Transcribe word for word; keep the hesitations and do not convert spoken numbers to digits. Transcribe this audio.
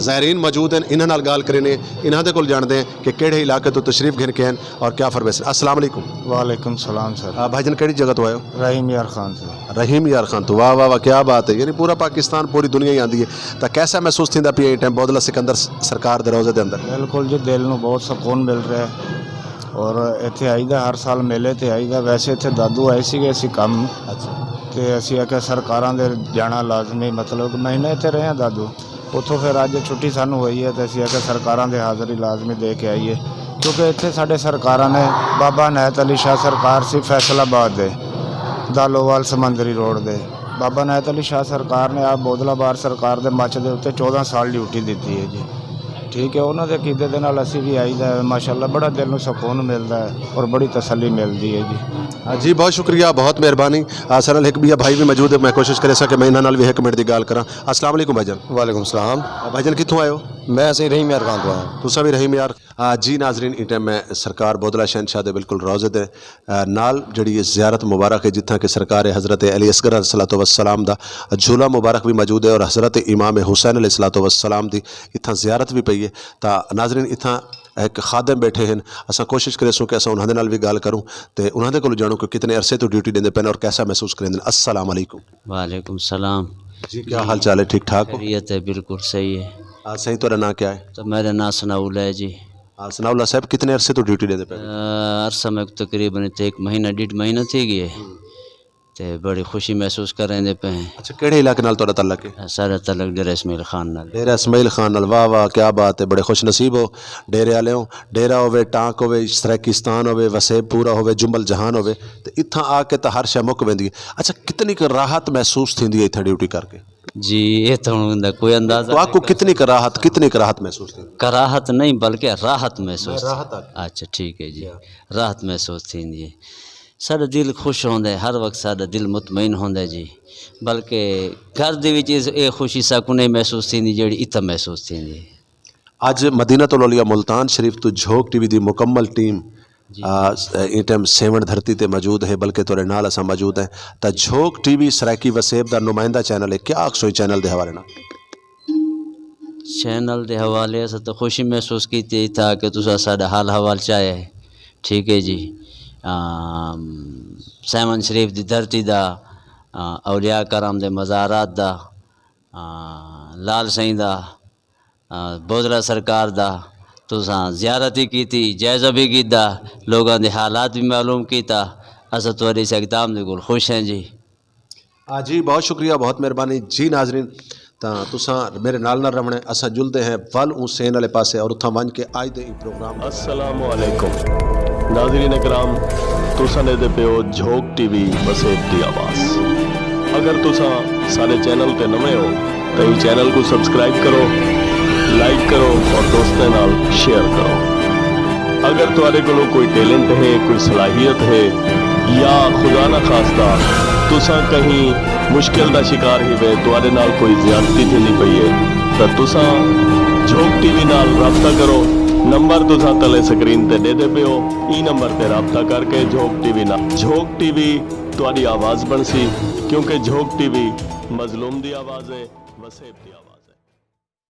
زائرین موجود ہیں، انہاں نال ڳالھ کرینے، انہاں دے کول ڄاݨدے ہیں کہ کیڑھے علاقے توں تشریف گھن کے ہیں اور کیا فرمیسن۔ السلام علیکم۔ وعلیکم السلام سر۔ آ، بھائی جان، کیڑھی جگہ توں آئے ہو؟ رحیم یار خان سر۔ رحیم یار خان توں، واہ واہ واہ، کیا بات ہے۔ یعنی پورا پاکستان، پوری دنیا ہی آندی ہے۔ تاں کیسا محسوس تھیندا پیا ایں ٹائم بودلہ سکندر س-، سرکار دے روضے دے اندر؟ بالکل جی، دل نوں بہت سکون مل رہا ہے۔ اور ایتھے آئی دا، ہر سال میلے تے آئی دا۔ ویسے ایتھے دادو آئے سیگے، اسی کم اچھا۔ تے اسی آکھیا سرکاراں دے جانا لازمی، مطلب مہینے تے رہے ہیں دادو۔ اتھوں پھر اڄ چھٹی سانوں ہوئی ہے تے اسی آکھیا سرکاراں دے حاضری لازمی دے کے آئیے، کیونکہ اتھے ساݙے سرکاراں نے، بابا عنایت علی شاہ سرکار سی فیصل آباد دے، دالووال سمندری روڈ دے۔ بابا عنایت علی شاہ سرکار نے آپ بودلا بار سرکار دے مچ دے اُتے چودہ سال ڈیوٹی دتی ہے جی۔ ٹھیک ہے، انہاں دے عقیدے دے نال اسی وی آئی دا ہے، ماشاءاللہ بڑا دل نوں سکون ملدا ہے اور بڑی تسلی ملدی ہے جی۔ آ، جی، بہت شکریہ، بہت مہربانی۔ آ، ساݙے نال ہک ٻیا بھائی وی موجود ہے، میں کوشش کریساں کہ میں انہاں نال وی ہک منٹ دی ڳالھ کراں۔ السلام علیکم بھائی جان۔ وعلیکم السلام۔ آ، بھائی جان، کتھوں آئے ہو؟ میں سئیں رحیم یار خان توں آیا۔ تساں وی رحیم یار۔ آ، جی ناظرین، ایں ٹائم میں سرکار بودلا شہنشاہ دے بالکل روضے دے، آ، نال جڑی اے زیارت مبارک ہے، جتھاں کہ سرکار حضرت علی اصغر علیہ الصلوۃ والسلام دا جھولا مبارک وی موجود ہے اور حضرت امام حسین علیہ الصلوۃ والسلام دی اتھاں زیارت وی پئی ہے۔ تاں ناظرین، اتھاں ہک خادم ٻیٹھے ہن، اساں کوشش کریسوں کہ اساں انہاں دے نال وی ڳالھ کروں تے انہاں دے کولوں ڄاݨوں کہ کتنے عرصے توں ڈیوٹی ݙیندے پئے ہن اور کیسا محسوس کریندے ہن۔ السلام علیکم۔ وعلیکم السلام۔ جی، کیا حال چال ہے؟ ٹھیک ٹھاک ہو؟ خیریت ہے، بالکل صحیح ہے۔ آ، سائیں، تہاݙا ناں کیا ہے؟ تو میرا ناں ثناء اللہ ہے جی۔ آ، ثناء اللہ صاحب، کتنے عرصے توں ڈیوٹی ݙیندے پئے ہو؟ آ، عرصہ میکوں تقریباً اتھے ہک مہینہ، ݙیڈھ مہینہ تھی ڳئے۔ تے بڑی خوشی محسوس کریندے پئے ہیں۔ اچھا، کیڑھے علاقے نال تہاݙا تعلق ہے؟ ساݙا تعلق ڈیرہ اسماعیل خان نال ہے۔ ڈیرہ اسماعیل خان نال، واہ واہ، کیا بات ہے، بڑے خوش نصیب ہو۔ ڈیرے آلے ہو، ڈیرہ ہووے، ٹانک ہووے، سرائیکستان ہووے، وسیب پورہ ہووے، جمبل جہان ہووے، تے اتھاں آ کے تاں ہر شے مک ویندی ہے۔ اچھا، کتنی ک راحت محسوس تھیندی ہے اتھاں ڈیوٹی کر کے؟ جی، اے تاں ہݨ دا کوئی اندازہ تہاکوں نہیں۔ کتنی ک راحت، کتنی ک راحت محسوس تھیندی؟ کراہت نہیں، بلکہ راحت محسوس۔ میں راحت آکھی۔ اچھا، ٹھیک ہے جی۔ جی ہاں۔ راحت محسوس تھیندی ہے۔ ساݙا دل خوش ہوندا ہے، ہر وقت ساݙا دل مطمئن ہوندا ہے جی۔ بلکہ گھر دے وچ اس، اے خوشی ساکوں نہیں محسوس تھیندی جیڑھی اتھاں محسوس تھیندی ہے۔ اڄ مدینۃ الاولیاء ملتان شریف توں جھوک ٹی وی دی مکمل ٹیم، جی۔ آ، س-، ایں ٹائم سیوݨ دھرتی تے موجود ہے، بلکہ تہاݙے نال اساں موجود ہیں۔ تاں جھوک ٹی وی سرائیکی وسیب دا نمائندہ چینل ہے، کیا آکھسو ایں چینل دے حوالے نال؟ چینل دے حوالے اساں تاں خوشی محسوس کیتی ہے اتھاں آ کے تساں ساݙا حال حوال چاہے ہے۔ ٹھیک ہے جی۔ آم، سیون شریف دی دھرتی دا، آ، اولیاء کرام دے مزارات دا، آ، لال سئیں دا، آ، بودلا سرکار دا تساں زیارت ہی کیتی، جائزہ بھی کیتا، لوگاں دے حالات بھی معلوم کیتا۔ اساں تہاݙے اس اقدام دے کول خوش ہیں جی۔ آ جی، بہت شکریہ، بہت مہربانی جی۔ ناظرین، تاں تساں میرے نال نال رہوݨے، اساں جلدے ہیں ول اوں سین والے پاسے اور اتھاں ونڄ کے اڄ دے ایں پروگرام۔ السلام علیکم ناظرین کرام، تساں ݙیہدے پئے ہو جھوک ٹی وی وسیب دی آواز۔ اگر تساں ساݙے چینل تے نویں ہو تاں ایں چینل کوں سبسکرائب کرو، لائک کرو اور دوستاں نال شیئر کرو۔ اگر تہاݙے کولوں کوئی ٹیلنٹ ہے، کوئی صلاحیت ہے، یا خدا نخواستہ تساں کہیں مشکل دا شکار ہیوے، تہاݙے نال کوئی زیادتی تھیندی پئی ہے، تاں تساں جھوک ٹی وی نال رابطہ کرو۔ نمبر تساں تلے سکرین تے ݙیہدے پئے ہو، ایں نمبر تے رابطہ کر کے جھوک ٹی وی نال، جھوک ٹی وی تہاݙی آواز بݨسی، کیونکہ جھوک ٹی وی مظلوم دی آواز ہے، وسیب دی آواز۔